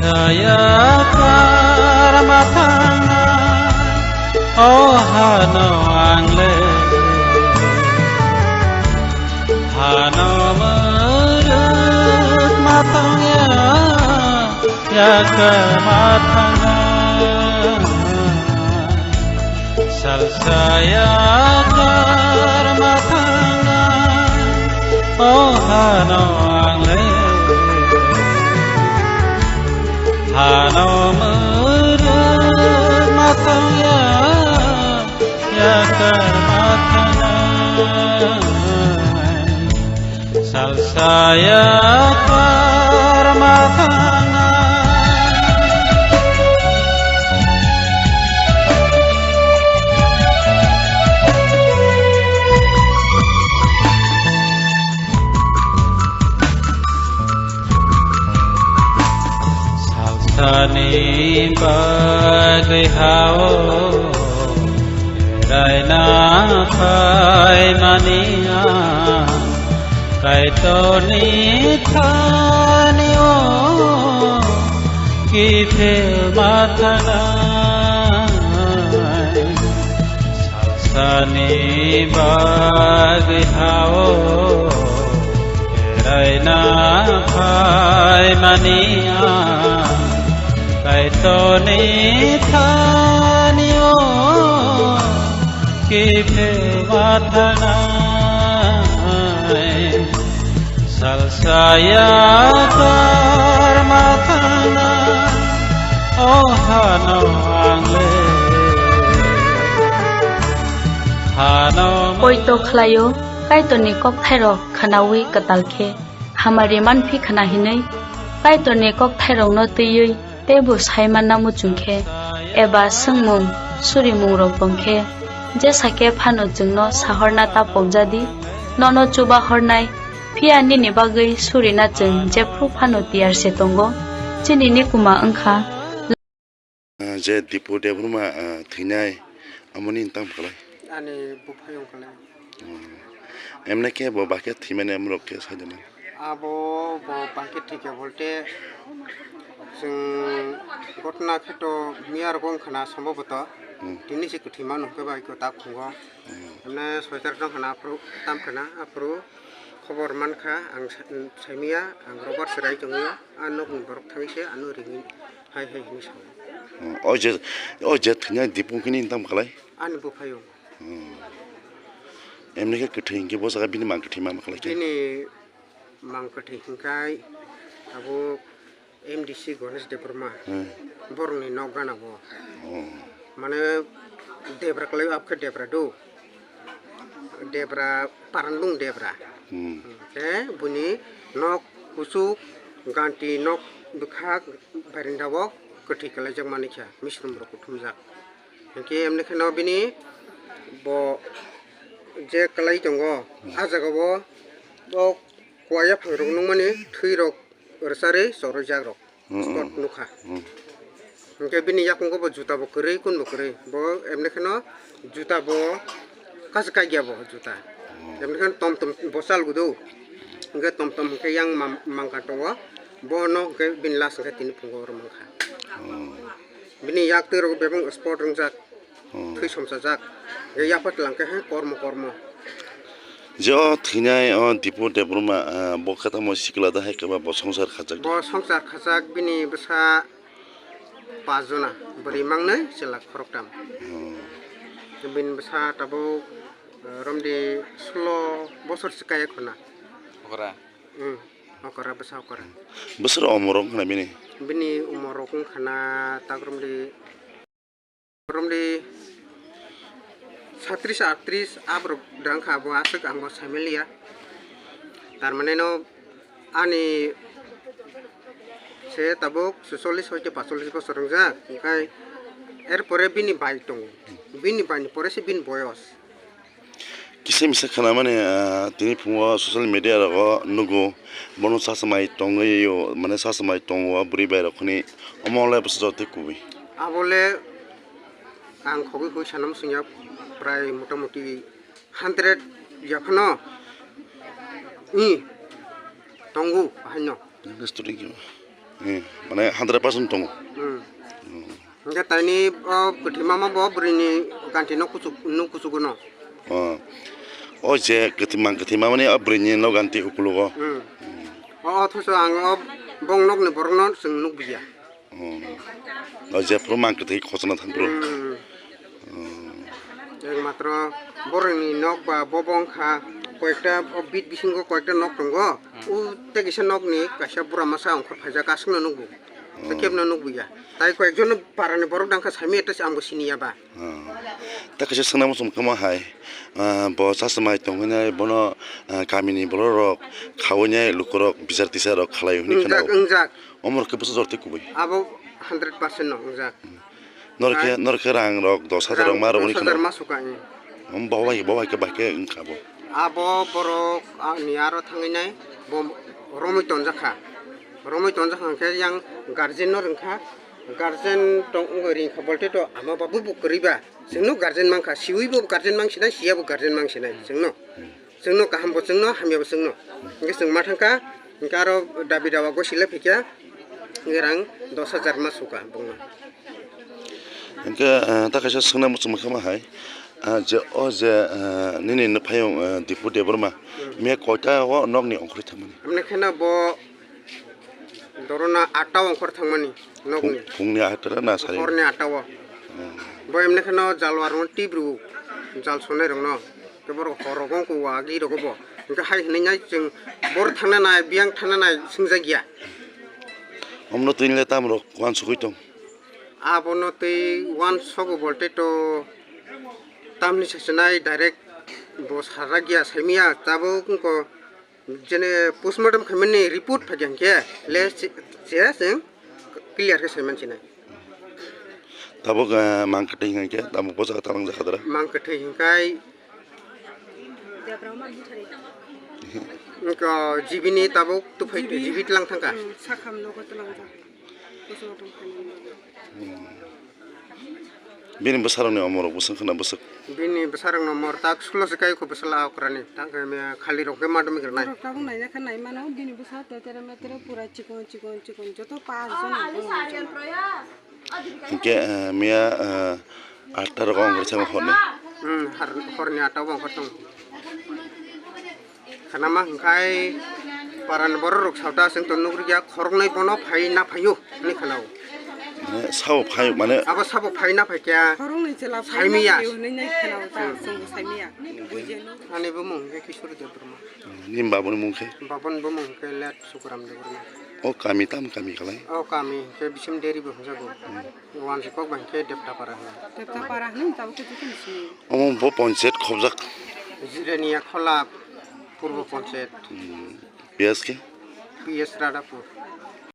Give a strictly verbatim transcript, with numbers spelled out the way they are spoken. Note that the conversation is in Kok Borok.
Saya karma thangnai, o hano ang le. Hano murut ma tongya, ya karma thangnai. Salsa ya karma thangnai, o hano ang le. Hano murut ma tongya, ya karma thangnai. Salsa ya karma thangnai. Salsani bagwi hao raina phaimani ang Kaitorni thanio kiphil ma thangnai. Sani bagwi hao, eraina phaimani ang Kaitorni thanio kiphil ma thangnai. Salsa ya karma thangnai, o hano ang le. Hano Poito khlaio, Kaitorni kokthairok khwnaui kwtal khe hamari manphi khwna hinwi, Kaitorni kokthairokno twiwi teibo sai manna muchung khe, eba swngmung surimungrok tong khe, jesa khe phano chwngno sahorna ta pokjadi, nono chuba hornai, phiya nini bagwi surina chwng jephru phano tiyar se tongo. Chini nikuma wngkha. Ah, je Dipu Debbarma, ah, thwinai, amoni tamo kwlai? Ani buphai wng kwlai. Hmm. Emne khe bo bakhe thwimani amorok khe sai dana? Abo bo bakhe thwikha bolte chwng gotna khe to miya rogo wng khana somboboto. Hmm. Tini se kwthwi mano hwnkhe bai ko tak phungo. Hmm. Emne soitar wng khana aphuru tam khana aphuru khobor mankha ang sa-, saimiya ang robar chwrai tongwi a nokni borok thangwi se ano ringwi hai hai hinwi sao. Hmm. O je, o je thwinai Dipu khe nini tamo kwlai? Ani buphai wng. Hmm. Emni khe kwthwi hinkhe bo jaga bini mang kwthwi ma kwlai khe? Bini mang kwthwi hinkhai abo M D C Ganesh Debbarma. Hmm. Borokni nok gana bo. Oh. Mane Debra kwlai abkhe Debra do. Debra Parandung Debra. Hmm. Khe buni nok kuchuk ganti nok bwkhak barinda o kwthwi kwlaijak manikha misrum rok kuthumjak. Hinkhe emni kheno bini bo je kwlai tongo, a jaga o bo kuaya phangrok nukmani thwirok rwcharwi chorwi jakrok. Mm, mm. Spot nukha. Mm. Hinkhe bini yakungo bo juta bo kwrwi, kun bo kwrwi. Bo emni kheno juta bo kaisa kaikya bo juta. Mm. Emni kheno tom tom bo chal gudo. Hinkhe tom tom hinkhe yang mam-, mangka tongo. Bono hinkhe bini last hinkhe tini phungo oro mankha. Mm. Bini yak twi rok bebak spot wngjak, hmm, thwi somsajak, hwnkhe yapha tlang khe hai kormo kormo. Je o thwinai o Dipu Debbarma, ah, bo khe tamo sikla da hai khe ba bo swngchar khajak da? Bo swngchar khajak bini bwsa pas jona, bwrwi mangnwi chwla khoroktham. Hmm. Bini bwsa tabuk, ah, romdi sulo bosor se kaya khuna. Okra. Hmm. Okra, bwsa okra. Bwswk umor wngkha na bini? Bini umor rok wngkha na tak romdi, romdi satris atris aborok da wngkha, bo aswk ang bo saimaliya. Tar mane no ani se tabuk suchollis hoite pachchollis bosor wngjak, hwnkhe er pore bini bai tongo, bini bai ni pore se bini boyos. Kisa misa khwnamani, ah, tini phungo social media rogo nugo, bono chachmai tongwi o, mane chachmai tongo bwrwi bai rok hwnwi, omo le bwsajak tei kubui. Abo le ang khogwi hui sana muchungya, prai motamuti hundred yaphano, i, tongo haino. Student khe. Hmm, mane hundred percent tongo. Hmm. Hingke taini o kwthwi mama bo bwrwini ganti no kuchuk, no kuchugo no. Oh. O je kwthwi mang kwthwi mamani o bwrwini no ganti ukulugo. Hmm. O othoso ang o bong nokni borokno chwng nukbiya. Hmm. O je phuru mang kwthwi khosona thang phuru. Hmm. Hmm. Ekmatro borokni nok ba bo bong kha koyekta o bit bisingo koyekta nok tongo. Hmm. O tei kisa nokni kaisa bura masa ongkhor phaijak aswkno nukgo. Hmm. Kebno nukgo ya. Tai koyekjon parani borok dangkha saimaya tei se ambo siniya ba. Hmm. Ta kaisa swnam muchung kama hai, ah, bo chasmai tongwi nai, bono, ah, kamini borok rok khawi nai, lukurok bichar tichar rok khalai hwnwi kheno. Wngjak, wngjak. Omor khe bwsa jorti kubui. Abo hundred percent no wngjak. Norkhe, norkhe rang rok dos hajar rok ma rok hwnwi kheno. Dos hajar ma suka, hmm. Om bo bai, bo bai khe bai khe wngkha bo. Abo borok ani aro thangwi nai, bo romwi tonjak kha. Romwi tonjak kha hwnkhe yang guardian no rwngkha. Guardian tong wngwi ring kha bolte to ama babu bo kwrwi ba. Chwngno guardian mankha, siwi bo guardian mangsinai, siya bo guardian mangsinai chwngno. Chwngno kaham bo chwngno, hamya bo chwngno. Hingke chwng ma thangkha, hingke aro dabi dawa gosile phikya, hingke rang dos hajar ma suka bongno. Hingke, eh, ta kaisa swngnai muchung khe ma hai, ah, je o je, eh, nini nwphayung, eh, Dipu Debbarma, miya koita o nokni ongkhorwi thangmani? Amne kheno bo dorona atta ongkhor thangmani nokni. Phung-, phungni atta na sari? Horni atta o. Hmm. Bo emne kheno jalwar no tibru jal sonai rokno. Khe borok hor rogo wngkha agi rogo bo. Hingke hai hinui nai chwng bor thangna nai, biyang thangna nai swngjak ya. Omno twi le tam rok uansugui tong? Abono twi uansogo bolte to tamni sasinai direct bo sarrak ya saimaya tabuk wngkha jene postmortem khaimani report phaikha hingke le se, se chwng clear khe saiman sinai. Tabuk, eh, mang kwthwi hingkha khe, tabuk bo jaga talang jakha dara? Mang kwthwi hingkhai. Wngkha G B ni tabuk tuphai, G B. G B tlang thangkha. Hmm, sakham nogo tlang thang. Postmortem khainani bagwi. Hmm. Bini bwsarokni omorok bwswk khna bwswk? Bini bwsarokni omor tak sulo se kai kho bwsala okrani. Tak, em, khali rok khe madam kirnai. Borok tabuk naina khe nai mano, bini bwsa tetere metere pura chikon chikon chikon joto pas jon. Hingke, eh, miya, eh, atta rogo ongkhor thangma horni. Hmm, har-, horni atta o ongkhor thang. Khanama hingkhai paran borok rok sauta chwng to nugriya khoroknwi bono phai na phaio hinwi khanao. Mane sabo phai mane. Abo sabo phai na phaikya. Khoroknwi chwla phai na phaio hinwi nai khanao ta chwng bo saimaya. Bujiya no. Ani bumung hingkhe Kishore Debbarma. Nini babuni mung khe? Babuni bumung hingkhe let Sukuram Debbarma. O kami tam kami kalai? O kami hingkhe Bisim Deri bo hwnjago. Hmm. Wanjwi kok bai hingkhe Deptapara hwnwi. Deptapara hwnwi tabuk khe joto ni simi. Omo bo ponchayat khobjak? Jirania Khola Purbo Ponchayat. Hmm. P S khe? P S Radhapur.